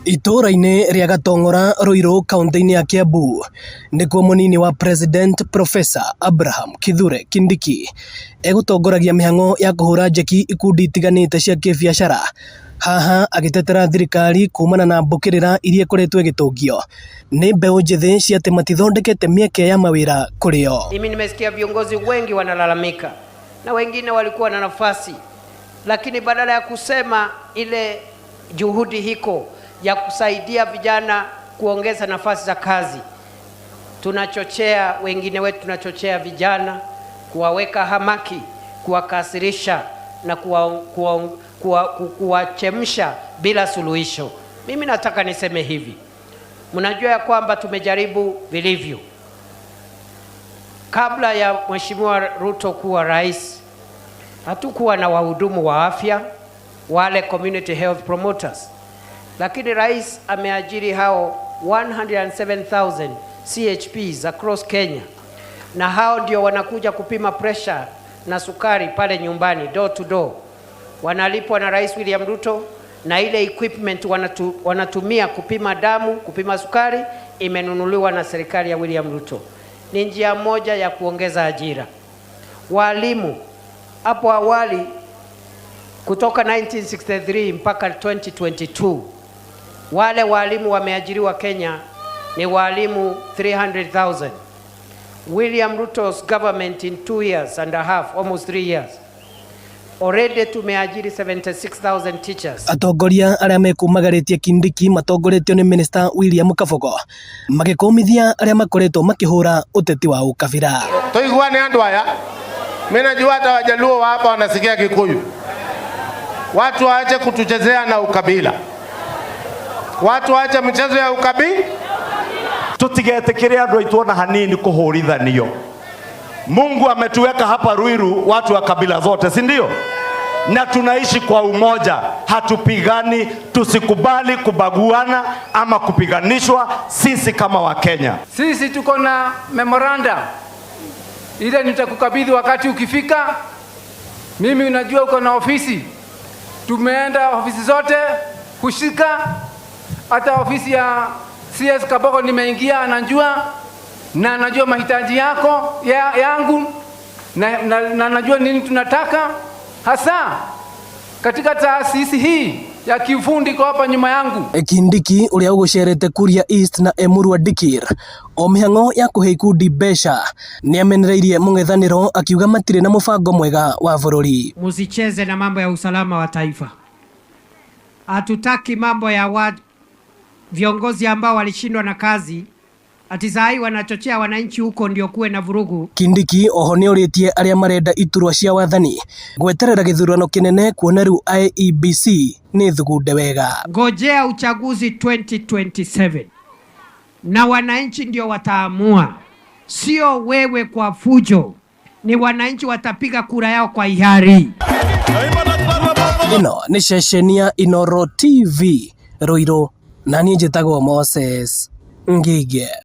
Itũũra-inĩ rĩa Gatong'ora, Ruiru, kaunti-inĩ ya Kiambu, nĩkuo mũnini wa President Professor Abraham Kithure Kindiki egũtongoragia mĩhang'o ya kũhũra njeki ikundi itiganĩte cia kĩbiacara, haha agĩtetera thirikari kumana na mbũkĩrĩra iria ikoretwo ĩgĩtũngio nĩ mbeũ njĩthĩ cia atĩ matithondekete mĩeke ya mawĩra kũrĩ o. Mimi nimesikia viongozi wengi wanalalamika na wengine walikuwa na nafasi, lakini badala ya kusema ile juhudi hiko ya kusaidia vijana kuongeza nafasi za kazi, tunachochea wengine wetu, tunachochea vijana kuwaweka hamaki, kuwakasirisha na kuwachemsha bila suluhisho. Mimi nataka niseme hivi, mnajua ya kwamba tumejaribu vilivyo. Kabla ya Mheshimiwa Ruto kuwa rais, hatukuwa na wahudumu wa afya wale community health promoters, lakini rais ameajiri hao 107,000 CHPs across Kenya, na hao ndio wanakuja kupima pressure na sukari pale nyumbani door to door, wanalipwa na Rais William Ruto, na ile equipment wanatumia kupima damu, kupima sukari imenunuliwa na serikali ya William Ruto. Ni njia moja ya kuongeza ajira. Walimu hapo awali kutoka 1963 mpaka 2022 wale walimu wameajiriwa Kenya ni walimu 300,000. William Ruto's government in 2 years and a half, almost 3 years, already tumeajiri 76,000 teachers. Atongoria arĩa mekumagarĩtie Kindiki matongoretio nĩ Minister William Kabogo magĩkũmithia arĩa makoretwo makĩhũra ũteti wa ũkabira. Tuiguane andu aya. Mimi najua hata Wajaluo wa hapa wanasikia Kikuyu. Watu waache kutuchezea na ukabila. Watu waache mchezo ya ukabila. Tutigetikire andu aitu ona hanini kuhurithanio. Mungu ametuweka hapa Ruiru watu wa kabila zote, si ndio? Na tunaishi kwa umoja, hatupigani. Tusikubali kubaguana ama kupiganishwa sisi kama Wakenya. Sisi tuko na memorandum ile nitakukabidhi wakati ukifika. Mimi unajua uko na ofisi, tumeenda ofisi zote kushika, hata ofisi ya CS Kabogo nimeingia, anajua na anajua mahitaji yako yangu na najua nini tunataka hasa katika taasisi hii ya kiufundi iko hapa nyuma yangu. Kindiki ũrĩa ũgũcerete Kuria East na Emurua Dikirr o mĩhang'o ya kũhe ikundi mbeca nĩamenereirie mũng'ethanĩro akiuga matirĩ na mũbango mwega wa bũrũri. Musicheze na mambo ya usalama wa taifa. Hatutaki mambo ya viongozi ambao walishindwa na kazi ati saa hii wanachochea wananchi huko ndio kuwe na vurugu. Kindiki oho nĩorĩtie arĩa marenda iturwa cia wathani gweterera gĩthurano kĩnene kuona rĩu IEBC nĩ thugunde wega. Ngojea uchaguzi 2027 na wananchi ndio wataamua, sio wewe kwa fujo. Ni wananchi watapiga kura yao kwa hiari. Ĩno nĩ ceceni ya Inooro TV Ruiru na niĩ njĩtagwo Moses Ngige.